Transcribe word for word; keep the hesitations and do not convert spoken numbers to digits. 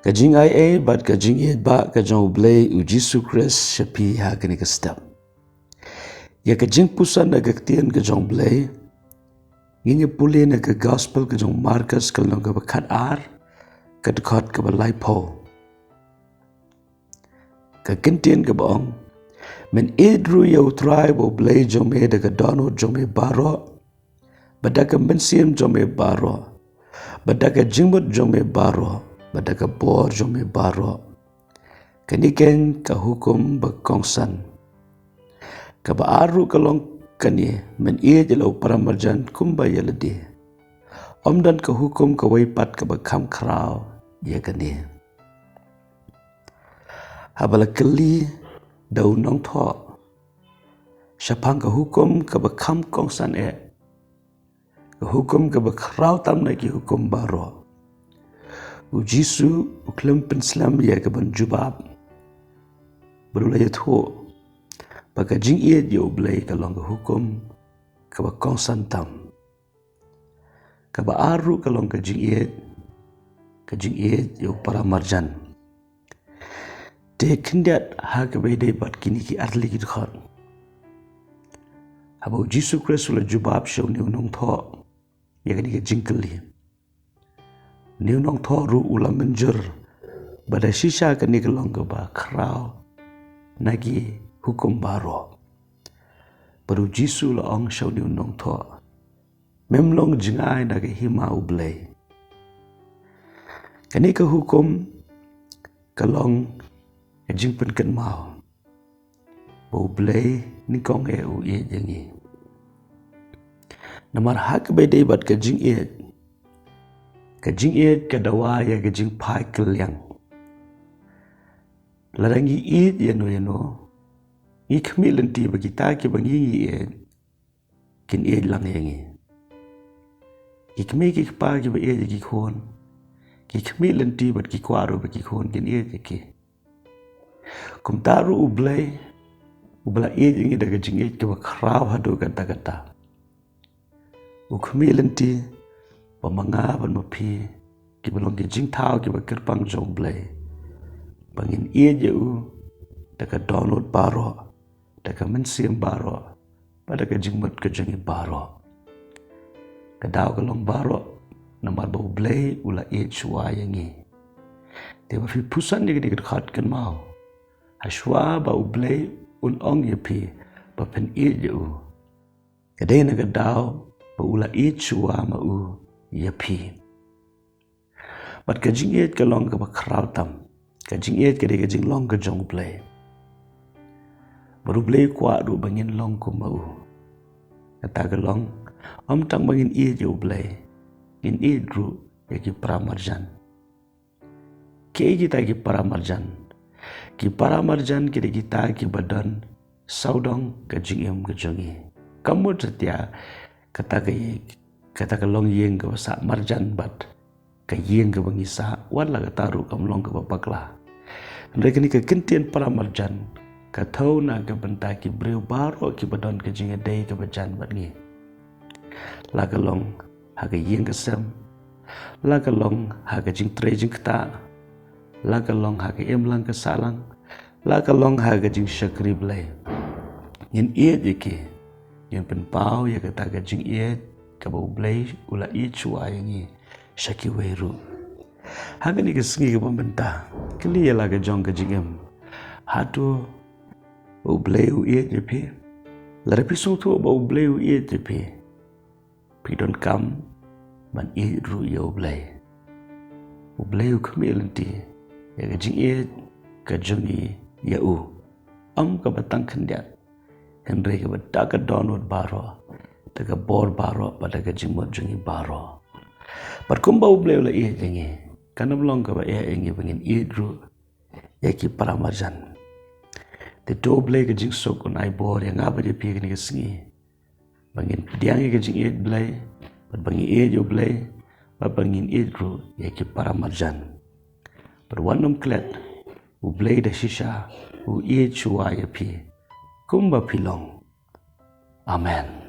Ka jingaiei bad ka jingïeit ba ka jong U Blei U Jisu Khrist sha phi ha kane ka step. Ïa ka jingpuson na ka ktien ka jong U Blei ngin ïa pule na ka Gospel ka jong Markus ka lynnong kaba khatar, ka dkhot kaba laiphew. Ka ktien kaba ong, men ïeit ruh ïa U Trai ba U Blei jong me da ka dohnud jong me baroh, bad da ka mynsiem jong me baroh, bad da ka jingmut jong me baroh, bad da ka bor jong me baroh. Kane keiñ ka hukum ba kongsan. Kaba ar ruh ka long kane, men ïeit ïa la u paramarjan kumba ïa lade. Ym don ka hukum kawei pat kaba kham khraw ïa kane. Haba la kylli da u nongthoh shaphang ka hukum kaba kham kongsan eh, ka hukum kaba khraw tam na ki hukum baroh, U Jisu u khlem pynslem ïa ka ban jubab, bad u la ïathuh ba ka jingïeit ïa U Blei ka long ka hukum kaba kongsan tam. Kaba ar ruh ka long ka jingïeit, ka jingïeit ïa u paramarjan. Te khyndiat ha kaba ïadei bad kine ki artylli ki dkhot, haba U Jisu Khrist u la jubab sha une u nongthoh ïa kane ka jingkylli, une u nongthoh ruh u la mynjur ba da shisha kane ka long kaba khraw na ki hukum baroh. Bad U Jisu u la ong sha une u nongthoh, mem long jngai na ka hima U Blei. Kane ka hukum ka long ka jingpynkynmaw ba U Blei nyngkong eh u ïeit ïa ngi. Namar ha kaba ïadei bad ka jingïeit, ka jingïeit ka dawa ïa ka jingphai kylliang. Lada ngi ïeit ïano ïano, ngi khmih lynti ba kita kiba ngi ngi ïeit kin ïeit lang ïa ngi. Ki kmie ki kpa kiba ïeit ïa ki khun, ki khmih lynti bad ki kwah ruh ba ki khun kin ïeit ïa ki. Kumta ruh U Blei, uba la ïeit ïa ngi da ka jingïeit kaba khraw haduh katta katta, u khmih lynti ba ma nga bad ma phi kiba long ki jingthaw kiba kyrpang jong U Blei, ba ngin ïeit ïa u da ka dohnud baroh, da ka mynsiem baroh, bad da ka jingmut ka jong ngi baroh. Ka daw ka long baroh namar ba U Blei u la ïeit shuwa ïa ngi. Te ba phi puson ïa kane ka dkhot, kynmaw, ha shuwa ba U Blei un ong ïa phi ba phin ïeit ïa u, ka dei na ka daw ba u la ïeit shuwa ma u ïa phi. Bad ka jingïeit ka long kaba khraw tam. Ka jingïeit ka dei ka jinglong ka jong U Blei. Bad U Blei u kwah ruh ba ngin long kum ma u. Kata ka long, ym tang ba ngin ïeit ïa U Blei, ngin ïeit ruh ïa ki paramarjan. Kiei kita ki paramarjan? Ki paramarjan ki dei kita kiba don sawdong ka jingim ka jong ngi. Ka mut satia kata ka ïing, kata ka longïing kaba sah marjan bad ka ïing kaba ngi sah, wat la kata ruh kam long kaba bakla. Hynrei kane ka kyntien paramarjan ka thew na ka bynta ki briew baroh kiba don ka jingïadei kaba jan bad ngi. La ka long ha ka ïing ka sem, la ka long ha ka jingtrei jingktah, la ka long ha ka imlang ka sahlang, la ka long ha ka jingshakri Blei. Ngin ïeit ïa ki, ngin pynpaw ïa kata ka jingïeit kaba U Blei u la ïeit shuwa ïa ngi sha kiwei ruh. Ha kane ka sngi kaba mynta, kylli ïa la ka jong ka jingim, hato U Blei u ïeit ïa phi? Lada phi sngewthuh ba U Blei u ïeit ïa phi, phi donkam ban ïeit ruh ïa U Blei. U Blei u khmih lynti ïa ka jingïeit ka jong ngi ïa u, ym kaba tang khyndiat, hynrei kaba da ka dohnud baroh, da ka bor baroh, bad da ka jingmut jong ngi baroh. Bad kumba U Blei u la ïeit ïa ngi, kan ym long kaba eh ïa ngi ba ngin ïeit ruh ïa ki paramarjan. Te to U Blei ka jingsuk un ai bor ïa nga bad ïa phi kane ka sngi, ba ngin pdiang ïa ka jingïeit Blei, bad ba ngin ïeit ïa U Blei, bad ba ngin ïeit ruh ïa ki paramarjan. Bad wat nym klet, U Blei da shisha u ïeit shuwa ïa phi kumba phi long. Amen.